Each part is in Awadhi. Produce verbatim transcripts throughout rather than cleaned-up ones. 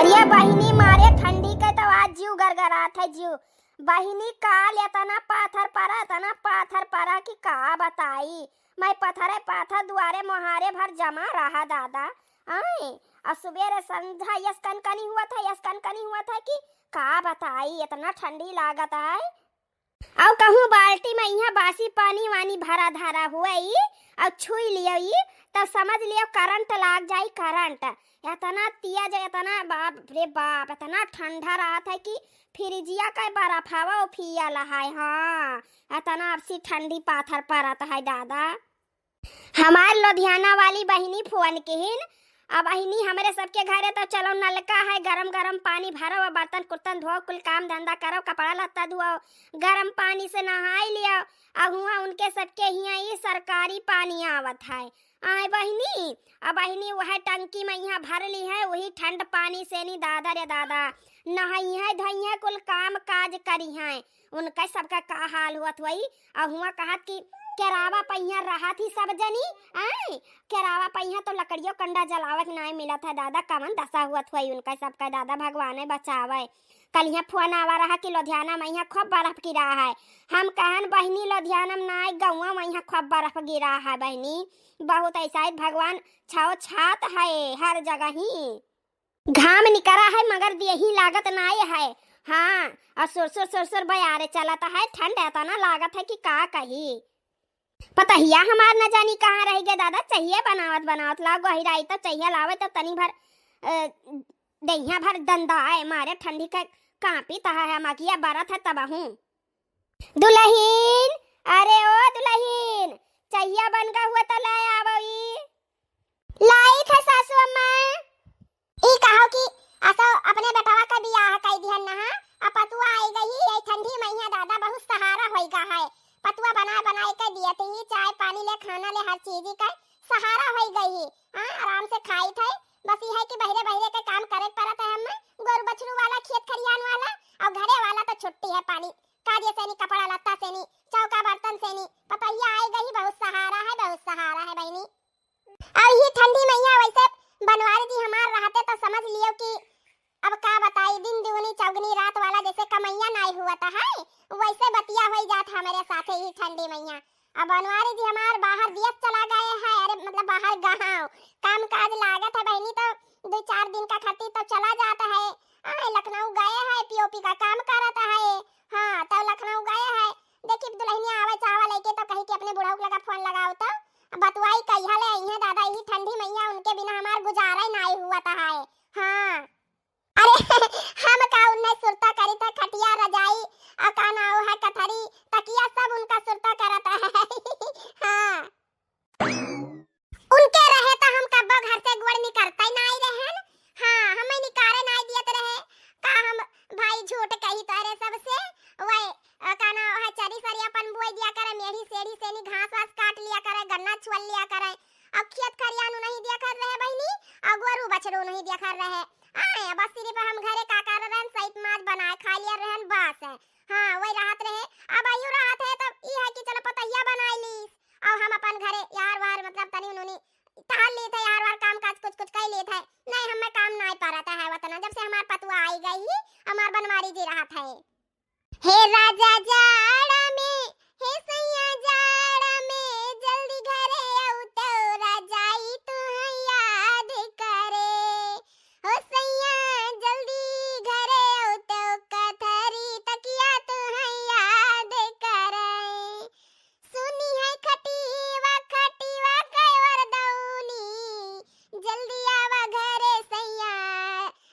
अरे बहिनी, मारे ठंडी के तो आज जीव गरगरात है जीव। बहिनी, काल एतना पाथर परा, एतना पाथर परा कि का बताई। मैं पथरे पाथर दुआरे मोहारे भर जमा रहा दादा। आए, और सुबेरे संझा यस कनकनी हुआ था, यस कनकनी हुआ था कि का बताई, एतना ठंडी लागत है। अउ कहूँ बाल्टी में इहाँ बासी पानी वानी भरा धरा हुई अउ छुई लियो ई, तब समझ लियो करंट लाग जाई, करंट। एतना तेज, एतना बाप रे बाप, एतना ठंडा रहत है कि फ्रिजिया का बर्फ हवा पिया लहाय। हाँ, एतना आपसी ठंडी पाथर परत है दादा। हमार लुधियाना वाली बहिनी फोन किहिन, अब बहिनी हमरे सबके घरे तो चलो नलका है, गरम गरम पानी भरो, बर्तन कुर्तन धो, कुल काम धंधा करो, कपड़ा लत्ता धुआओ, गरम पानी से नहाई लियो। अब हुआ उनके सबके हियाँ ई सरकारी पानी आवत है। आए बहिनी, अब बहिनी वह टंकी में यहाँ भर ली है, वही ठंड पानी से नी दादा रे दादा, नहाई है धोई है, कुल काम काज करी है। उनका सबका का हाल हुआ थोई। अउ हुआ कहत कि केरावा पहिया रहत ही सब जनी, आय, केरावा पहिया तो लकड़ियों कंडा जलावे के नाय मिलत है दादा, कवन दशा हुआ थोई उनका सबका दादा, भगवाने बचावे। कल यहाँ फोन आवा रहा कि लुधियाना में यहाँ खूब बर्फ गिरा है। हम कहन बहिनी लुधियाना में नाय, गौवा में यहाँ खूब बर्फ गिरा है बहिनी, बहुत ऐसा है, भगवान छाव छात है हर जगह ही। घाम निकरा है मगर देही लागत नाय है। हाँ, और सुरसुर सुरसुर बयारे चलत है, ठंड एतना लागत है कि का कही। पतहिया हमार न जानी कहाँ रह गए दादा, चहिया बनावत बनावत लाव गहिराई तो चहिया लावे तो तनी भर, अ, दहिया भर दंदा है मारे ठंडी के कांपी तहा है, मगिया बरत है तबहूँ। दुलहिन, अरे ओ दुलहिन, चहिया बन गा हुआ तो ले आवो ई। लाई थे सासू अम्मा। ई कहो कि असो अपने बेटवा का बियाह कई दिहन नहा, आ पतुआ आई गई, यही ठंडी मइया दादा बहुत सहारा होई गा है। पतुआ बनाए बनाए के दिए थे, चाय पानी ले, खाना ले, हर चीज का सहारा होई गई। हाँ, आराम से खाई थे, बस ये है कि बहरे बहरे के काम करे के पड़त है हमें, गोरू बछरू वाला, खेत खरियान वाला, और घरे वाला तो छुट्टी है पानी, काजे से नी, कपड़ा लत्ता से नी, चौका बर्तन से नी, पतोहिया आई गई, बहुत सहारा है, बहुत सहारा है बहिनी। और ये ठंडी मइया वैसे बनवारी जी हमार रहते तो समझ लियो कि अब का बताई, दिन दुगनी चौगनी रात वाला जैसे कमैया नाई हुआ था है, वैसे बतिया होई जात हमरे साथे ही ठंडी मइया। अब बनवारी जी हमार बाहर दियत चला गए हैं, अरे मतलब बाहर गाँव काम काज लागत है बहिनी, तो दो चार दिन का खातिर तो चला जाता है। आए लखनऊ गए है, पीओपी का काम करत है। हाँ, तो लखनऊ गए है, देखी दुलहिनिया आवे चाहवा लेके तो कही कि अपने बुढ़ऊ के लगा फोन लगाओ तो बतुआई कहिया ले आई है दादा, यही ठंडी मइया उनके बिना हमार गुजारा ही नाई हुआ था है। हाँ। अरे हम का उन्हें सुरता करी था, खटिया रजाई और का नाव है कथरी तकिया सब उनका सुरता करत है। हाँ। उनके रहे तो हम कब्बो घर से गोड़ निकरते ही नाई रहन। हाँ, हमें निकारे नाई दियत रहे। का हम भाई झूठ कही तोरे सबसे? वही, अ, का नाव है चरी सरी अपन बोई दिया करे, मेढ़ी सेढ़ी से नी घास वास काट लिया करे, गन्ना छुअल लिया करे। अब खेत खरियान नहीं दिया कर रहे बहिनी, और गोरू बछरू नहीं दिया कर रहे। आए, बस सिर्फ हम घरे का कर रहन, सइत माज बनाए खा लिया रहन, बस है। हाँ, वही राहत रहे। अब आयु राहत है, तब ई है कि चलो पतहिया बनाई लीस, और हम अपन घरे यार वार, मतलब, तनी उन्होंने टहल लेत है, यार वार काम काज कुछ कुछ कर लेत है। नहीं, हमें काम नहीं परत है वतना, जब से हमार पतुआ आई गई, हमार बनवारी जी राहत है। हे राजा जाड़ा में, हे सैया जाड़ा में, जल्दी घरे अउतौ, राजाई तुहैं याद करे। हो सैया जल्दी घरे अउतौ, कथरी तकिया तुहैं याद करे। सुनी है खटीवा, खटीवा कवर दौनी, जल्दी आवा घरे सैया,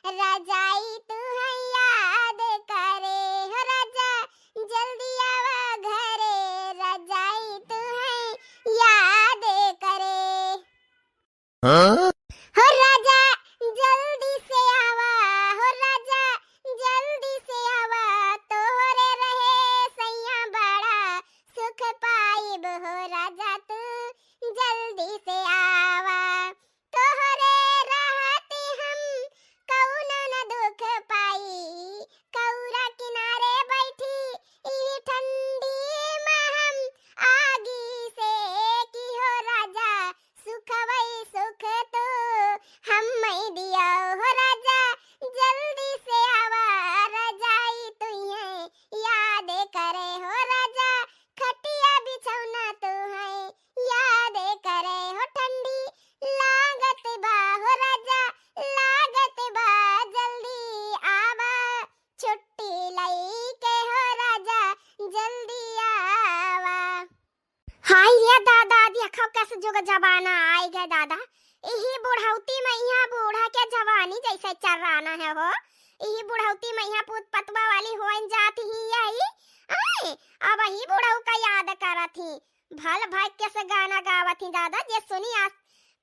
रजाई तुहैं याद करे। हो राजा, जल्दी आवा घरे, रजाई तुहैं याद करे। हाँ? हो राजा, जल्दी से आवा, हो राजा, जल्दी से आवा, तोहरे रहे सैया बड़ा सुख पाइब, हो राजा तू जल्दी से आवा, तोहरे रहते हम कौनो न दुख पाई, कौरा किनारे बैठी ई ठंडी में हम आगी से की हो राजा, सुखवै सुख तो देखो कस जुग जमाना आइ गए दादा। इही बुढ़ौती मइहाँ बूढ़ा के जवानी जइसे चर्राना है हो। इही बुढ़ौती मइहाँ पूत पतवा वाली होइन जात ही यही। आए, अब ही बुढ़ऊ का याद करत ही। भल भाग के से गाना गावत ही दादा, जे सुनी आस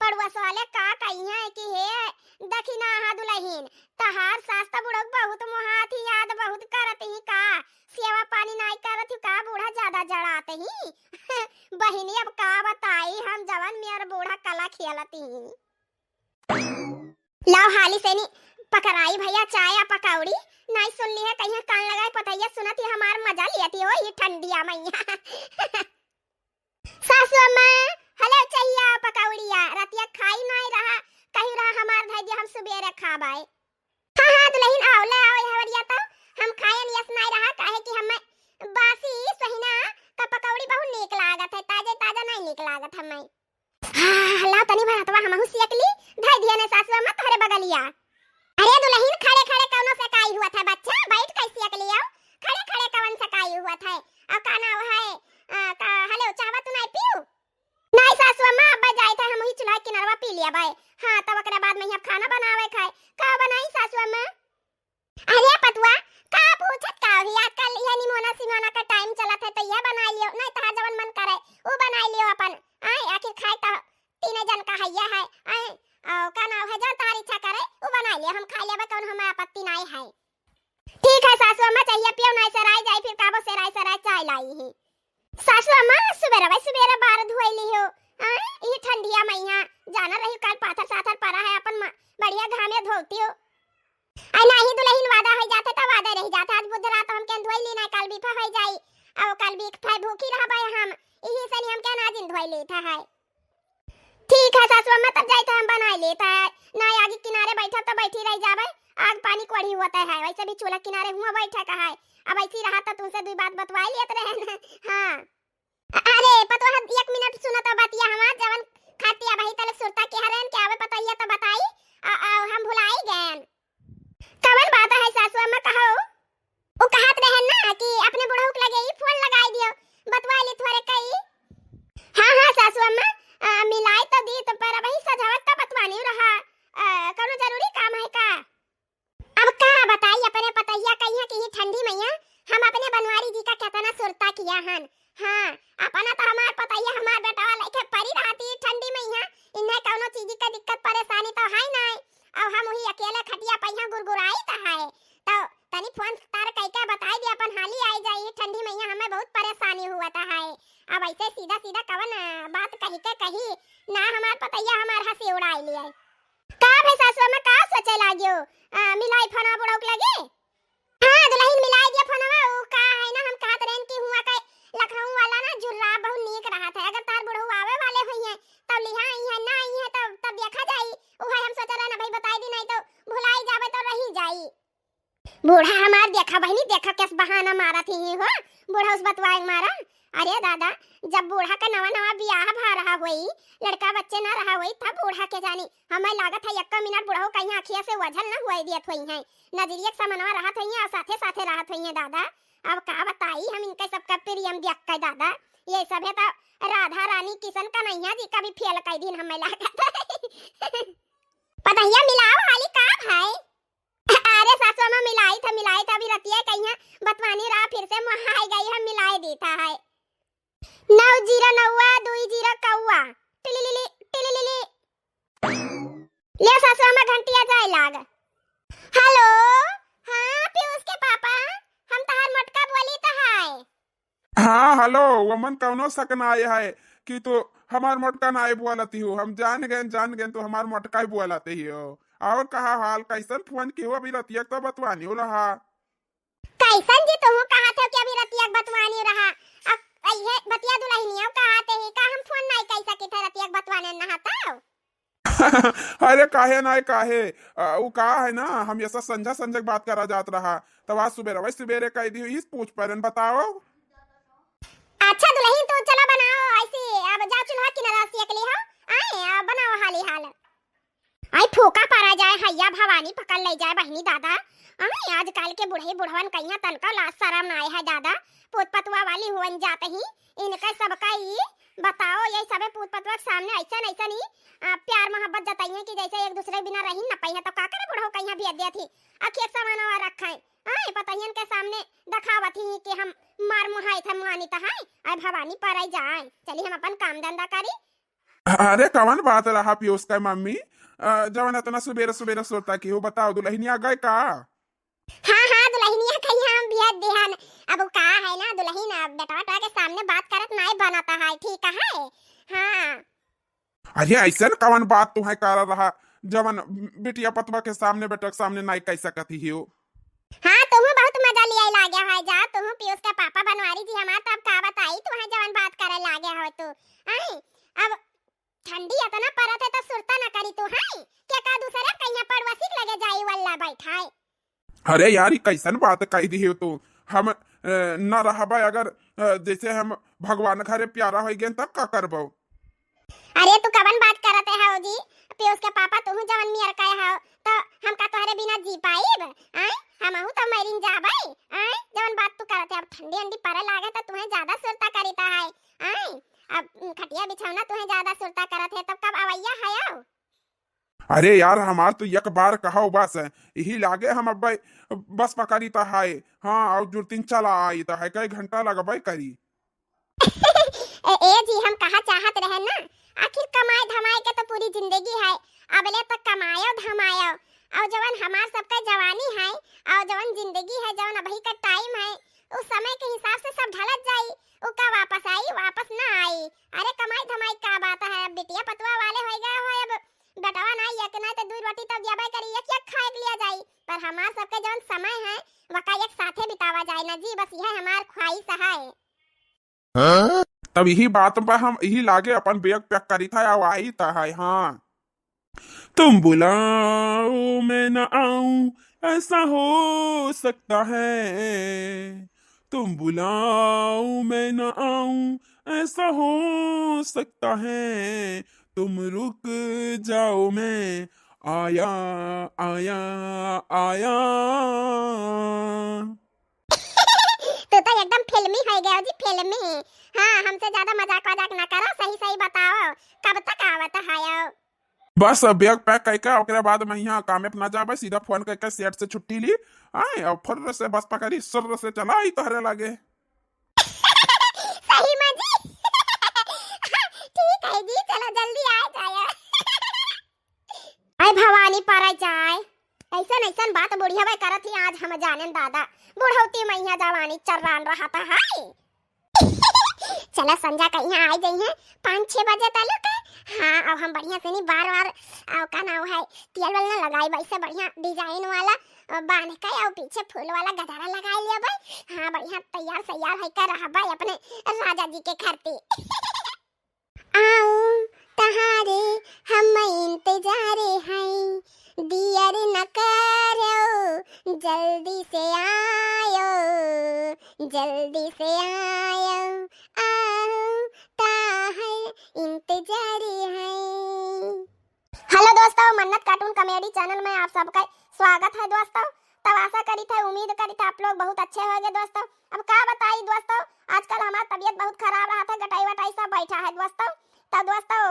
पड़ोस वाले का कहिहैं कि हे दखिनहा दुलहिन, तहार सास त बुढ़ऊ बहुत मोहात ही, याद बहुत करत ही का? सेवा पानी नाई करत ही का? बूढ़ा ज्यादा जड़ात ही। बहिनी, अब का बताई हम, जवन मेर बूढ़ा कला खेलत ही। लाओ हाली से नी पकराई भइया चाय आ पकौड़ी। नाई सुन लिहे कहिहैं कान लगाए पतइया सुनत ही हमार मजा लियत ही हो ही ठंडिया मइहाँ। सासु अम्मा, हलो चहिया पकौड़िया, रतिया खाई नाई रहा, कही रहा हमार धइ दिया हम सुबेरे खाबाए। हाँ, हाँ, दुलहिन आओ, ले आओ यह हवरिया तो, हम खायन यस नाई रहा, काहे कि हमें बासी सोहिना का पकौड़ी बहुत नीक लागत है, ताजे ताजा नाई नीक लागत हमें। हाँ, लाओ तनी भर हथवा हमहू सियकली, धइ दिया ने सासु अम्मा तोहरे बगलिया। अरे दुलहिन, खड़े खड़े कौनो सेकाई हुआ था बच्चा, बैठ के सियकली आओ, खड़े खड़े कवन सेकाई हुआ था, और का नाव है, आ, का, हलो, चाहवा तू नाई पीऊ? नाई सासु अम्मा, अब्बा जाइत है, हमही चूल्हा किनरवा पी लिया बाय। हाँ, तब ओकरे बाद में ही अब खाना बनावे खाए। का बनाई सासु अम्मा? अरे पतुआ, का पूछत का होई? आजकल यह निमोना सिमोना का टाइम चलत है, तो यह बनाई लियो, नहीं तहार जवन मन करे, उ बनाई लियो अपन। आए, आखिर खाए तो तीन जन का हइया है। आए, और का नाव है, जवन तहार इच्छा करे, उ बनाई लियो, हम खाई लेबे, कौन हमें आपत्ति नाई है। ठीक है सासु अम्मा, चाहिए पियो नाई सराय जाई, फिर काबो सराय सराय चाय लाई ही। सासु अम्मा, सुबेरवा सुबेरे बार धोई लिहो। आए, ई ठंडिया मइहाँ, जाना रही काल पाथर साथर परा है, अपन म-, बढ़िया घामे धोती हो। आई नाही दुलहिन वादा होइ जात है, त वादा रहि जात है। आज बुध रात हम केन धोई ली ना, काल बिफा होइ जाई। अब काल बिफा भूखी रहबे हम, इही से नी हम केन आज इन धोई लेत है। ठीक है सासु अम्मा, तब जाइत है हम बनाई लेत है। ना आग किनारे बैठब त बैठी रहि जाबे, आग पानी कोढ़ी होत है, वैसे भी चूल्हा किनारे हुआ बैठा का है। अब ऐसी रहा त तुमसे दुई बात बतवाई लेत रहे न। हाँ। अरे पतोह, एक मिनट सुनो तो बतिया हमार, जवन खाती अब ही तले सुरता के हरेन के आवे पतोहिया तो बताई, आ, आ, हम भुलाई गएन। कवन बात है सासु अम्मा, कहो? उ कहत रहन ना कि अपने बुढ़ऊ के लगे ही फोन लगाई दियो, बतवाई ली थोरे कई। हाँ, हाँ, सासु अम्मा, आ, मिलाई तो दी तो, पर अबही सजावट का बतवानी रहा, आ, कौनो जरूरी काम है का? अब का बताई, अपने पतोहिया कहिया कि ही ठंडी मइहाँ हम अपने बनवारी जी का केतना सुरता किया हन। हाँ, अपना तो हमार पतोहिया हमार बेटवा लइके परी रहती ठंडी मइहाँ, इन्हें कौनो चीज का दिक्कत परेशानी तो है नाई। अब हम वही अकेले खटिया पइहाँ गुरगुराई त है, तो तनी फोन तार कइके बताई दे अपन हाली आई जाई, ठंडी मइहाँ हमें बहुत परेशानी हुआ त है। अब ऐसे सीधा सीधा कवन, अ, बात कही के कही ना, हमार पतोहिया हमार हंसी उड़ाई लिया। का भे सासु अम्मा, का सोचे लाग्यो? अ, मिलाई फोनवा बुढ़ऊ के लगे? हाँ, दुलहिन मिलाई दिया फोनवा, उ का है ना, हम कहत रहन कि हुआ के लखनऊ वाला ना जुर्राब बहुत नीक रहत है, अगर तार बुढ़ऊ आवे वाले होइहैं, तब लिहा अइहैं, ना अइहैं, तब, तब देखा जाई। उहे हम सोचत रहन, भाई बताई दी, नहीं तो भुलाई जाबे तो रही जाई। बूढ़ा हमार देखा बहिनी, देखा कैस बहाना मारत ही हो, बूढ़ा उस बतवाए मारा। अरे दादा, जब बूढ़ा का नवा नवा बियाह भा रहा होई, लड़का बच्चे ना रहा होई, तब बूढ़ा के जानी। हमें लागत है, एक्का मिनट बुढ़ऊ कहीं आँखिया से ओझल न हुए दियत होइहैं, नजरिया के समनवा रहत होइहैं और साथे साथे रहत होइहैं दादा। अब का बताई हम इनके सबका प्रेम देख के दादा, ये सभे तो राधा रानी किशन कन्हैया जी का भी फेल कर दिन हमें लागत है। पतोहिया मिलाओ हाली का भाई? अरे सासु अम्मा, मिलाई था, मिलाई था, अभी रतिया कहिया बतवानी रहा, फिर से मोहाई गई है, मिलाई दी था है। नौ जीरो नौवा, दुई जीरो कौवा। टिलिलिली, टिलिलिली। ले सासु अम्मा, घंटिया जाए लाग। हेलो, हाँ पीयूष के पापा, हम तहार मोटका बोली तो है। हाँ, हेलो, वमन कौनो शक नाय है कि तू हमार मोटका नाय बोलती हो। हम जान गए, जान गए, तू हमार मोटका ही बोलती हो। और कहा हाल, कैसन फोन की हो? अभी रतिया तो बतवानी हो रहा। कैसन जी, तुहू कहत हो कि अभी रतिया के बतवानी रहा? अब ये बतिया दुलहिनिया कहते ही का हम फोन नाय कह सकित है रतिया के बतवाने नहाता? अरे काहे नाय, काहे? अ, उ का है ना, हम ये सब संझा संझा के बात करा जात रहा, तब आज सुबेरे, वही सुबेरे कह दी, इस पूछ परन बताओ। अच्छा दुलहिन, तू चला बनाओ ऐसी, अब जाओ चूल्हा किनारा से अकेली हो, आए, अब बनाओ हाली हाल। आई फूका परा जाए, हैया भवानी पकड़ ले जाए बहिनी दादा। आई आजकल के बुढ़ई बुढ़वन कहिया तनका लाज शरम ना आए है दादा, पोत पतुआ वाली हुवन जात ही, इनका सबका ई बताओ, यही सबे पूत पतोह के सामने ऐसन ऐसन ही, आ, प्यार मोहब्बत जताई है कि जैसे एक दूसरे के बिना रही न पाई है, तो का करे बुढ़ऊ कहिया भेज दिया थी, अखिया के सामने रखा है, आए पतोहियन के सामने दिखावत ही कि हम मार मुहाई थे मुआनी तो है, आए भवानी पर आई जाए, चली हम अपन काम धंधा करी। अरे कवन बात रहा पीयूष का मम्मी, अ, जवन इतना सुबेरे सुबेरे सोता की हो, बताओ दुल्हनिया गए का? हाँ, हाँ, दुल्हनिया कहीं हम भेज दिहन। अब वो का है ना, दुल्हन अब बेटवा बेटवा के सामने बात करत नाय बनता है, ठीक है? हाँ। अरे ऐसन कवन बात तुहे कर रहा, जवन बिटिया पतवा के सामने, बेटा के सामने नाय कह सकत ही हो? हाँ, तुहू बहुत मजा लिया लागे है जा, तुहू पीयूष के पापा बनवारी जी हमार, तब का बताई तुहे जवन बात करे लागे हो तू। आई, अब ठंडी इतना परत है तो सुरता न करी तू, हैं? के का दूसरे कहिया पड़ोसी के लगे जाई वल्ला बैठाए? अरे यार, ई कैसन बात कह दी हो तू? हम, अ, न रहबे अगर, अ, जैसे हम भगवान घरे प्यारा हो गए तब का करबो? अरे तू कवन बात करत है हो जी? पीयूष के पापा तुहू जवन मियर कहे हो, तो हम का तोहरे बिना जी पाइब? आय, हमहू तो मरिन जाबे। आय, जवन बात तू करत है, अब ठंडी अंडी परे लागे तो तुहे ज्यादा सुरता करीता है। आय, अब खटिया बिछौना तुहे ज्यादा सुरता करत है, तब कब अवैया है हो? अरे यार, हमार तो एक बार कहो बस, यही लागे हम अब्बे बस पकड़ी त है। हाँ, और जुर्तिन चला आई त है, कई घंटा लगबे करी। ए, ए जी, हम कहा चाहत रहे ना, आखिर कमाए धमाए के तो पूरी जिंदगी है, अबले तक कमायो धमायो, और जवन हमार सबके जवानी है, और जवन जिंदगी है, जवन अबही का टाइम है, उस समय के हिसाब से सब ढलत जाई, उ का वापस आई? वापस ना आई। अरे कमाई धमाई का बात है, अब बिटिया पतवा वाले हो गए हो, अब बेटवा ना एक ना तो दू रोटी तो दियाबे करी, एक एक खाए के लिया जाई, पर हमार सबके जवन समय है, वका एक साथे बितावा जाए ना जी, बस यह हमार ख्वाहिश है। तब यही बात पर हम यही लागे अपन बैग पैक करी था, अब आई त है। हाँ, तुम बुलाओ मैं न आऊं, ऐसा हो सकता है। तुम बुलाओ मैं न आऊं, ऐसा हो सकता है। तुम रुक जाओ मैं आया, आया, आया। तू तो एकदम फिल्मी हो गया जी, फिल्मी। हाँ, हमसे ज्यादा मजाक वजाक ना करो, सही सही बताओ, कब तक आवत है? बस अब बैग पैक करके ओकरे बाद मैं यहाँ कामे पे ना जाबे, सीधा फोन करके सेठ से छुट्टी ली। आए, और फुर्र से बस पकड़ी, सुर्र से चला आई तोहरे लागे। सही में जी? ठीक है जी, चलो जल्दी आ जाए। आए भवानी पर जाए, ऐसन ऐसन बात बुढ़िया करत ही आज हम जानेन दादा, बुढ़ौती में यहाँ जवानी चर्रान रहता है। चला संझा कहीं आ जाई हैं पाँच छः बजे तलक। हाँ, अब हम बढ़िया से नहीं बार बार, अ, का नाम है, तेल वेल ना लगाई, वैसे बढ़िया डिजाइन वाला, अ, बांध के और पीछे फूल वाला गजरा लगाई लिया भाई। हाँ, बढ़िया तैयार सैयार होकर रहबे अपने राजा जी के खरती। आओ तहारे हम इंतजारे हैं, दियर न करो, जल्दी से आयो, जल्दी से आयो, आओ ताहर इंतजारे हैं। हेलो दोस्तों, मन्नत कार्टून कॉमेडी चैनल में आप सबका स्वागत है दोस्तों। तब आशा करी था, उम्मीद करी था आप लोग बहुत अच्छे होंगे दोस्तों। अब का बताई दोस्तों, आजकल हमार तबीयत बहुत खराब रहा था, गटाई वटाई सब बैठा है दोस्तों। तो दोस्तों,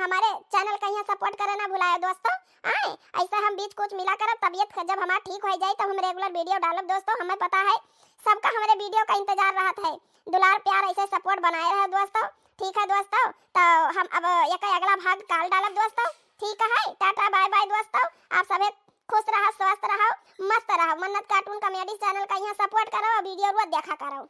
हमारे चैनल का यहाँ सपोर्ट करे ना भुलाए दोस्तों। आए, ऐसे हम बीच कुछ मिला करब, तबीयत ख-, जब हमार ठीक हो जाए तो हम रेगुलर वीडियो डालब दोस्तों। हमें पता है सबका हमारे वीडियो का इंतजार रहत है, दुलार प्यार ऐसे सपोर्ट बनाए रहे दोस्तों। ठीक है दोस्तों, तो हम अब एक अगला भाग काल डालब दोस्तों। ठीक है, टाटा बाय बाय दोस्तों, आप सभी खुश रहो, स्वस्थ रहो, मस्त रहो। मन्नत कार्टून कॉमेडी चैनल का यहाँ सपोर्ट करो, वीडियो रोज देखा करो।